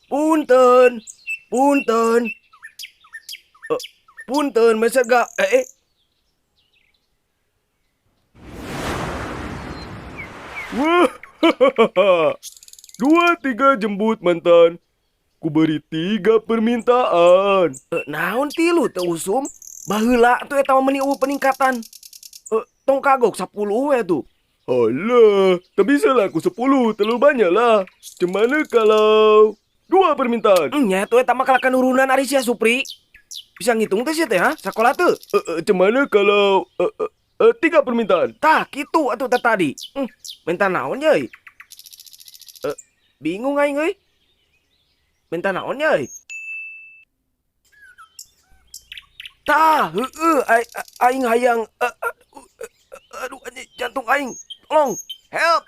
Punten. Punten. Eh, punten meser ga eh, eh. Wah, 2 3 jemput mantan. Ku beri 3 permintaan. Eh, naon tilu teu usum? Baheula tuh eta mah meuni eueuh peningkatan. Eh, tong kagok 10 we tuh. Alah, tak bisa lah aku 10, terlalu banyak lah. Cemana kalau 2 permintaan? Nya tuh eta mah kalah kanurunan ari sia Supri. Bisa ngitung teh sia teh ha? Sakola teu? Cemana kalau 3 permintaan? Tah, kitu atuh teh tadi. Minta naon ye? Bingung aing euy. Minta naon ye? Tah, heueuh, aing hayang, aduh, anjing, jantung aing. Tolong, help.